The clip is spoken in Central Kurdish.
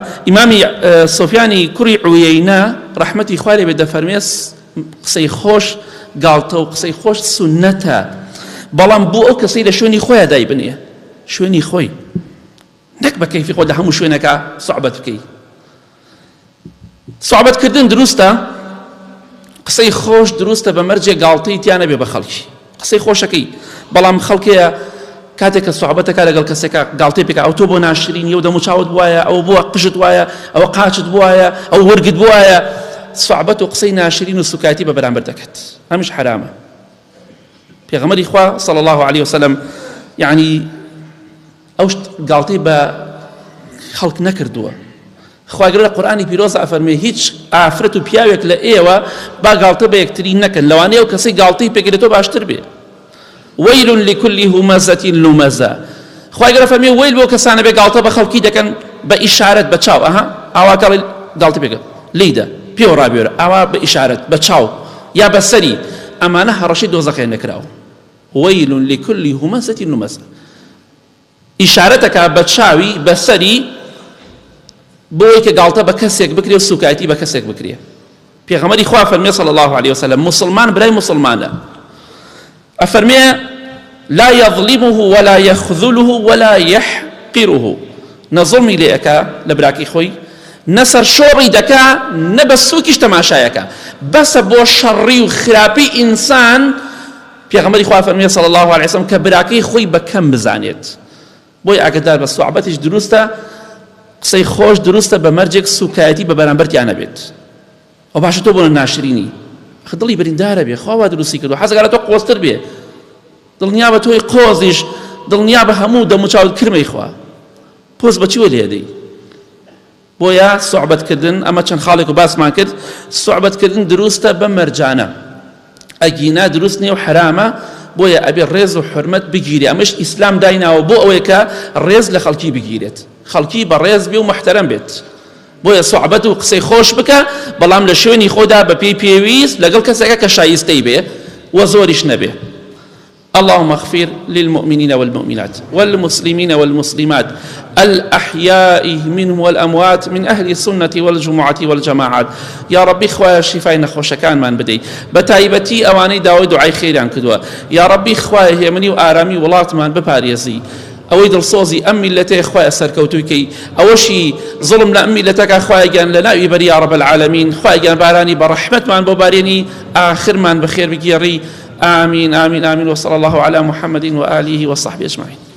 ئیمامی سۆفیانی کوڕی عویەینە ڕەحمەتی خوای لێ بێت دەفەرمێ قسەی خۆش گاڵتە و قسەی خۆش سوننەتە بەڵام بۆ ئەو کەسەی لە شوێنی خۆیان دایبنێ شوێنی خۆی نەک بە کەیفی خۆ لە هەموو شوێنەکە سوعبەت بکەی سوعبەت کردن دروستە قسەی خۆش دروستە بە مەرجێ گاڵتەی تیا نەبێ بە خەڵکی قسەی خۆشەکەی بەڵام خەڵکەیە کاتێک کە سوعبەتەکە لەگەڵ کەسێکە گاڵتەی پێکا ئەو تۆ بۆ ناشرینی ئەو دەموچاوت بوایە ئەو بووە قژت وایە ئەوە قاچت بوایە ئەو ورگت بوایە سوعبەت و قسەی ناشرین و سوکایەتی بە بەرامبەر دەکات ئەمش حرامە پێغەمبەری خوا صلی الله علیه وسلم یعنی ئەو گاڵتەی بە خەڵک نەکردووە. خوای گەورە لە قورئانی پیرۆزدا ئەفەرموێ هیچ ئافرەت و پیاوێک لە ئێوە با گاڵتە بە یەکتری نەکەن لەوانەیە ئەو کەسەی گاڵتەی پێکرێت تۆ باشتر بێ. ویل لکل همزە لمزە خوای گەورە فەرمی ویل بۆ کەسانە بێ گاڵتە بە خەڵکی دەکەن بە ئیشارەت بە چاو ئەها ئاوا کاڵی گاڵتە پێکە لێیدە پێوە ڕابێرە ئاوا بە ئیشارەت بە چاو یا بە سەری ئەمانە هەڕەشەی دۆزەخیان نەکراوە. ویل لکل همزە لمزە ئیشارەتەکا بە چاوی بە سەری بۆی کە گاڵتە بە کەسێک بکرێ و سوکایەتی بە کەسێک بکرێ پێغەمبەری خوا فەرمێ صلی الله علیه وسلم مسلمان برای مسلمانە ئەفەرمێ لا يظلمه ولا يخذله ولا يحقره نە زوڵمی لێ ئەکا لە براکەی خۆی نە سەرشۆڕی دەکا نە بە سوکیش تەماشایەکە بەسە بۆ شەڕی و خراپی ئینسان پێغەمبەری خوا فەرمووی صلی اللە علیه وسلم کە براکەی خۆی بە کەم بزانێت بۆی ئاگدار بە سوعبەتیش دروستە قسەی خۆش دروستە بە مەرجێک سوکایەتی بە بەرامبەرتیان نەبێت ئەو باشە تۆ بۆنە ناشرینی خ دڵی بریندارە بێ خوا وا دروستی کردو حەزەکە لە تۆ قۆزتر بێ دڵنیا بە تۆی قۆزیش دڵنیا بە هەموو دەموچاوت کرمەی خوا پۆز بە چیوە لێدەی بۆیە سوعبەت کردن ئەمە چەند خاڵێک و باسمان کرد سوعبەت کردن دروستە بەم مەرجانە ئەگینا دروست نییە و حەرامە بۆیە ئەبێ ڕێز و حرمەت بگیرێ ئەمەش ئیسلام دایناوە بۆ ئەوەیە کە ڕێز لە خەڵکی بگیرێت خەڵکی بە ڕێز بێ و محتەرەم بێت بۆیە سوعبەت و قسەی خۆش بکە بەڵام لە شوێنی خۆدا بە پێی پێویست لەگەڵ کەسێکە کە شایستەی بێ و زۆریش نەبێ اللهم اغفر للمؤمنين والمؤمنات والمسلمين والمسلمات الأحياء منهم والأموات من أهل السنة والجمعة والجماعات یا ڕەبی خوایە شیفای نەخۆشەکانمان بدەی بەتایبەتی ئەوانەی داوای دوعای خێریان کردووە یا ڕەبی خوایە هێمنی و ئارامی وڵاتمان بپارێزی ئەوەی دڵسۆزی ئەم میلەتەیە خوایە سەرکەوتووی کەی ئەوەشی زوڵم لە ئەم میلەتەکە خوایە گیان لە ناوی بەری یا رب العالمین خوایە گیان بارانی بە ڕەحمەتمان بۆ بارێنی ئاخرمان بەخێر بگێڕی آمین آمین آمین وصلی الله علی محمد وآله وصحبه اجمعین.